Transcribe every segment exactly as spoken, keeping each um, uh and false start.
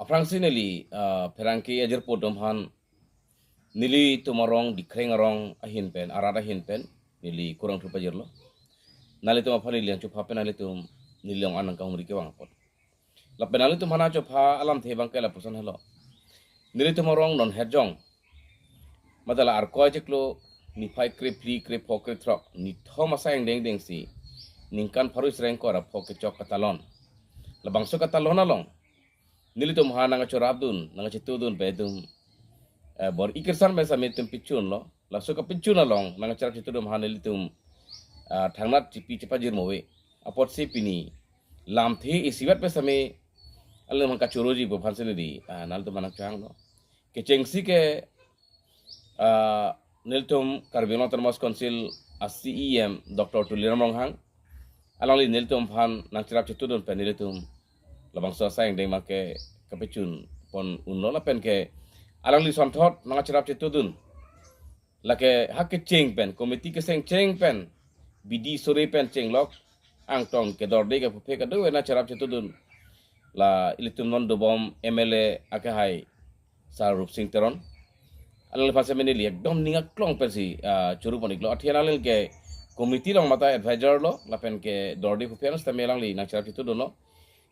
Aphrangsi neli, ah, pherangke ajirpo atum aphan, nelitum arong, Dikreng arong ahin pen, arat ahin pen neli kurvangthu pajirlo. Nanglitum aphan neli angchopha pen nanglitum neli along an nangkahumri kevang apot. Lapen nanglitum aphan angchopha alamthe abangke lapuson helo. Nelitum arong non Hetjong, mate la Arkoi chiklo niphai krephli, krepho, krethrok, nithom asai angdeng dengsi ningkan pharo isreng kor apho kechok katalon. Labangso katalon along nelitum aphan nangkachorapdun, nangkachetudun pen itum, eh, bor-i kirsan pen sitame itum pechunlo. Laso kapechun along nangkacherap chetudun aphan nelitum, ah, thangnat chipi chepajir move. Apotsi pini lamthe isivet pen sitame alam nangkachoroji pu aphansi neli, ah, nanglitum aphan nangchehanglo. Kechengsi ke, ah, nelitum Karbi Anglong Autonomous Council a-C E M Doctor Tuliram Ronghang, alangli nelitum aphan nangcherap chetudun pen nelitum labangso asai angdeng abangke kapechun pon unlo lapen ke alangli sonthot nangcherap chetudun. Lake ha kecheng pen, committee keseng cheng pen, bidi sore pen chenglok, angtong kedorde kapuphe kadokave nangcherap chetudun. La ilitum non dobom M L A akehai Sar Rupsing Teron. Alangliphan sitame neli ekdom ning aklong pensi, ah, choro pon-iklo. Athe alangli ke committee along mate advisor lo, lapen kedorde puphe an sitame alangli nangcherap chetudunlo.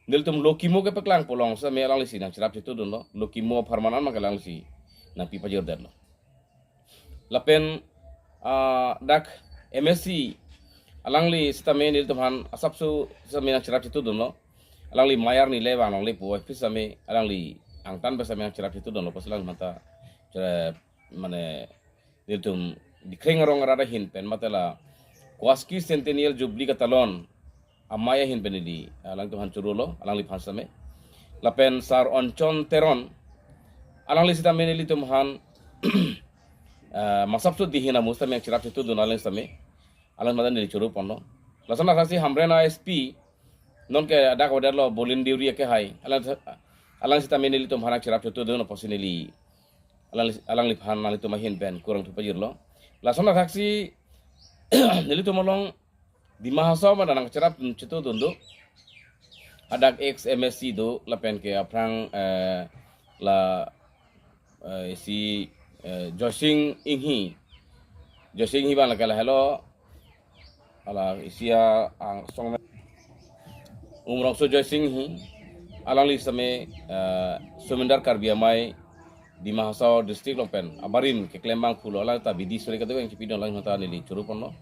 Nelitum lo kimo kepaklang pu along sitame alanglisi nangcherap chetudunlo. Lo kimo apharman an abangke alanglisi nangpi pajirdetlo. Lapen, ah, dak M A C alangli sitame nelitum aphan asapso sitame nangcherap chetudunlo. Alangli mei arni le vang longle pu office sitame alangli angtan pen sitame nangcherap chetudunlo, apotsi alang mata chera mane nelitum Dikreng arong arat ahin pen mate la Kuaski Centennial Jubilee katalon amei ahin pen neli alangtum aphan chorolo, alangliphan sitame. Lapen Sar Onchon Teron, alangli sitame nelitum aphan, eh, masapso dihin amu sitame nangcherap chetudun alang sitame. Alang mate neli choro ponlo. Lason athaksi Hamren a-S P, nonke dak avedet lo Bolin Deuri akehai. Alang, alang sitame nelitum aphan nangcherap chetudun apotsi neli alang, alangliphan nanglitum ahin pen kurvangthu pajirlo. Lason athaksi nelitum along Dima Hasao mate nangcherap chetudun do. Hadak ex M A C do lapen ke aphrang, eh, la, eh, isi, eh, Joysing Inghi. Joysing Inghi abang lake lahelo. Hala isi angsong Umrongso Joysing Inghi, alangli sitame, eh, Somindar Karbi Amei, Dima Hasao district along pen abarim keklem abangphu lo, alang ta bidi sore kadokave nangchipidun, alang ta neli choro ponlo.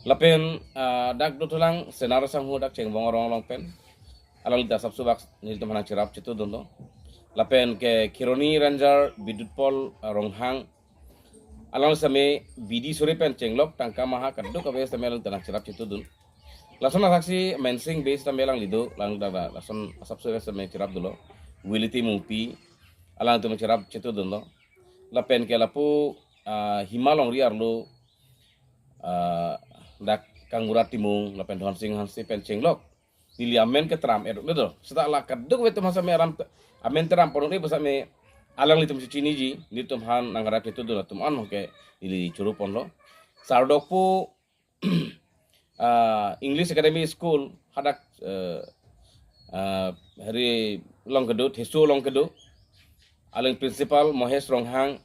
Lapen, ah, dak dothulang Senar Sangho dak Chengbong arong along pen, alangli ta asapso bak nelitum aphan nangcherap chetudunlo. Lapen ke Kheroni Ranger Bidutpol, ah, Ronghang, alang sitame bidi sore pen chenglok tangka maha kadokave sitame alang ta nangcherap chetudun. Lason athaksi Mensing Bey sitame alangli do, alang dak lason asapso sitame cherapdunlo. Willy Timungpi, alangtum cherap chetudunlo. Lapen ke lapu, ah, Hima Longri arlo, ah, dak Kangmura Timung lapen Dhonsing Hanse pen chenglok. Neli amen ketram eduk nedo. Seta la kadokave atum aphan sitame aram, amen tram pon-un-e pu sitame alanglitum si chiniji, nelitum aphan nangcherap chetudun atum an ke neli choro ponlo. Sar Dokpo, ah, English Academy School hadak, eh, ah, hari along kedo, Theso along kedo. Alang principal Mohesh Ronghang,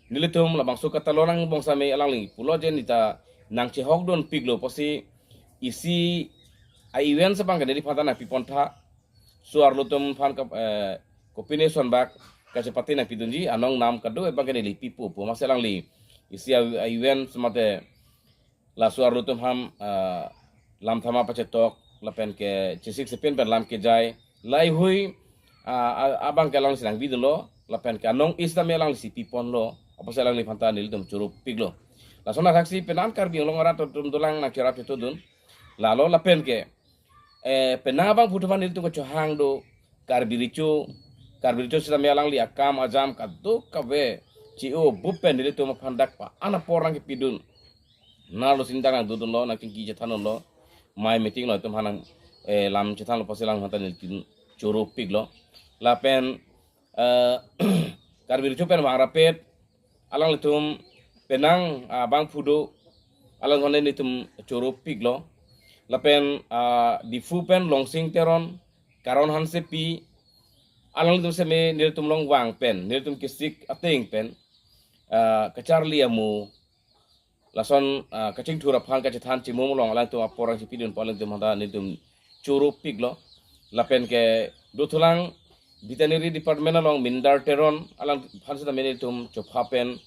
nelitum labangso katalon angbong sitame alangli pulo je neta nangchehokdunpiklo apotsi isi a-event abangke neliphan ta nangpipontha. Laso arlo atum aphan kap-, eh, kopine ason bak kachepate nangpidunji, anong nam kadokave abangke neli pipo pu amatsi alangli isi a-, a-event mate laso arlo atum aphan, ah, lam thama pachetok lapen ke chesik chepin pen lam kejai, laheihui, ah, ah, abangke alanglisi nangbidunlo, lapen ke anong-e sitame alanglisi piponlo, apotsi alangliphan ta nelitum choropiklo. Lason athaksi penang Karbi Anglong arat atum dolang nangcherap chetudun. Lalo lapen ke, eh, penang abangphu atum aphan nelitum kachehang do, Karbi Recho, Karbi Recho sitame alangli akam ajam kadokave che-o bupen nelitum aphan dak pa-an apor nangkepidun. Nerlo sindang nangdodunlo, nangchingki chethandunlo. Mei meeting lo itum aphan nang, eh, lam chethanlo apotsi alangliphan ta nelitum choropiklo. Lapen, eh, Karbi Recho pen vang rapet, alanglitum penang, ah, abangphu do, alangliphan ta nelitum choropiklo. Lapen, ah, Diphu pen Longsing Teron, Karon Hansepi, Alangtum seme nelitum along vang pen, nelitum kesik ateng pen, ah, kacharli amu, lason, ah, kachingthur aphan kachethan chimum along alangtum apor ang chipidun pu alangtum aphanta nelitum choro piklo. Lapen ke dothulang veterinary department along Mindar Teron alangphan sitame nelitum chopha pen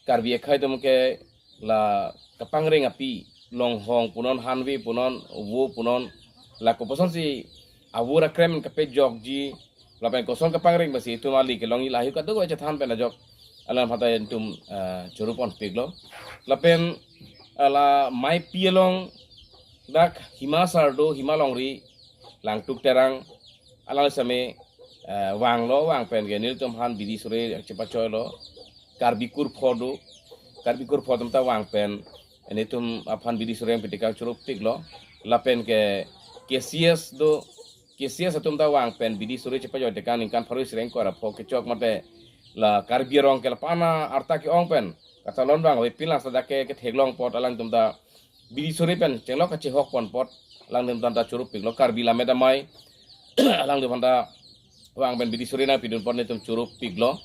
Karbi akhei atum ke la kapangreng api, longhong punon, hanve punon, vo punon, la koposonsi avur akrem kapejokji, lapen koson kapangreng basi itum ali kelongji, lahei kadokave chethan pen ajok alang aphanta itum, eh, choro pon piklo. Lapen, eh, la Maipi along dak Hima Sar do, Hima Longri, Langtuk Terang, alang sitame, eh, vanglo, vang pen ke nelitum aphan bidi sore chepachoilo. Karbi Kurpho do, Karbi Kurpho atum ta vang pen nelitum aphan bidi sore nangpitekang choro piklo. Lapen ke K C S do, K C S atum ta vang pen bidi sore chepajoi tekang ningkan pharo isi ra ingkoi ra pho kechok mate la Karbi arong ke la pana arta ke-ong pen katalon vang avepin lang seta ke ketheklong apot alangtum ta bidi sore pen chenglok kachehok pon apot alangtum aphanta choro piklo. Karbi Lammet Amei alangtum aphanta vang pen bidi sore nangpidun apot nelitum choro piklo.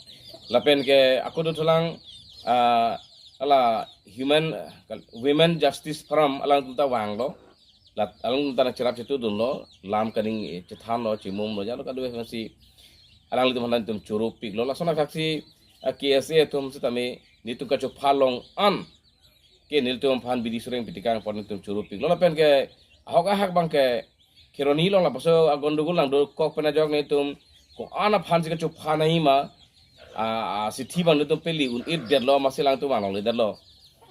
Lapen ke ako dothulang, ah, ala human, Women Justice Forum alangtum ta vanglo. La alangtum ta nangcherap chetudunlo, lam kaning, eh, chethanlo, chimumlo, jalo kadokave pensi alanglitum aphanta nelitum choro piklo. Lason athaksi, ah, K S A atum sitame nelitum kachopha along an ke nelitum aphan bidi sore nangpitekang apot nelitum choro piklo. Lapen ke ahok ahak abang ke Kheroni along lapuson agondogol nangdokok pen ajok nelitum ko-an aphansi kachopha nangji ma, ah, ah, sithi abang nelitum peli un-edetlo, amatsi alangtum vang longledetlo.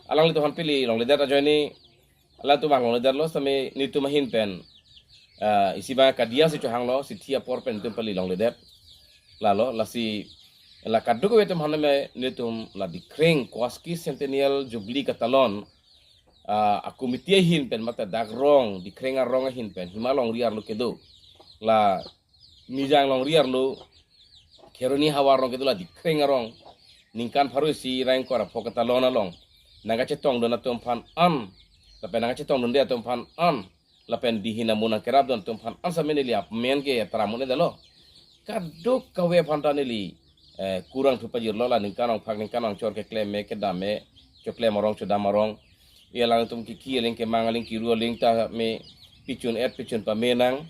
Alanglitum aphan peli longledet ajoine alangtum vang longledetlo sitame nelitum ahin pen, ah, isi abang kadiya si chohanglo, sithi apor pen nelitum peli longledet. Lalo, lasi la kadokave atum aphan me nelitum la Dikreng Quasquicentennial Jubilee katalon, ah, a committee ahin pen mate dak rong, Dikreng arong ahin pen, Hima Longri arlo kedo, la Mijang Longri arlo, Kheroni havar arong kedo la Dikreng arong, ningkan pharo isi ra ingkoi ra pho katalon along nangkachetongdun atum aphan an, lapen nangkachetongdunde atum aphan an, lapen dihin amu nangkerapdun atum aphan an sitame neli amen ke tram un-edetlo. Kadokave aphanta neli, eh, kurvangthu pajirlo, la ningkan ongphak ningkan ongchor keklem me, kedam me, choklem arong chodam arong, e alangtum kiki aling, kemang aling, kiru aling ta me pichun-et pichun pame nang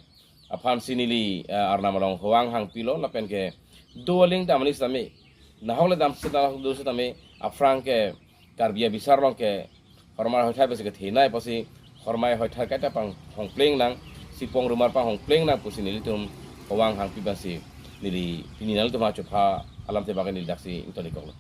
aphansi neli, eh, Arnam along hovang hangpilo. Lapen ke do aling dam aling sitame, nahok le damsi nahok do sitame aphrang ke Karbi abisar along ke hormai hoithar pensi kethenei pusi hormai hoithar kaita panghongpleng nang, sipong rumar panghongpleng nang pusi nelitum hovang hangpi pensi neli pini nanglitum achopha alamthe abang ke neli daksi ingtonikoklo.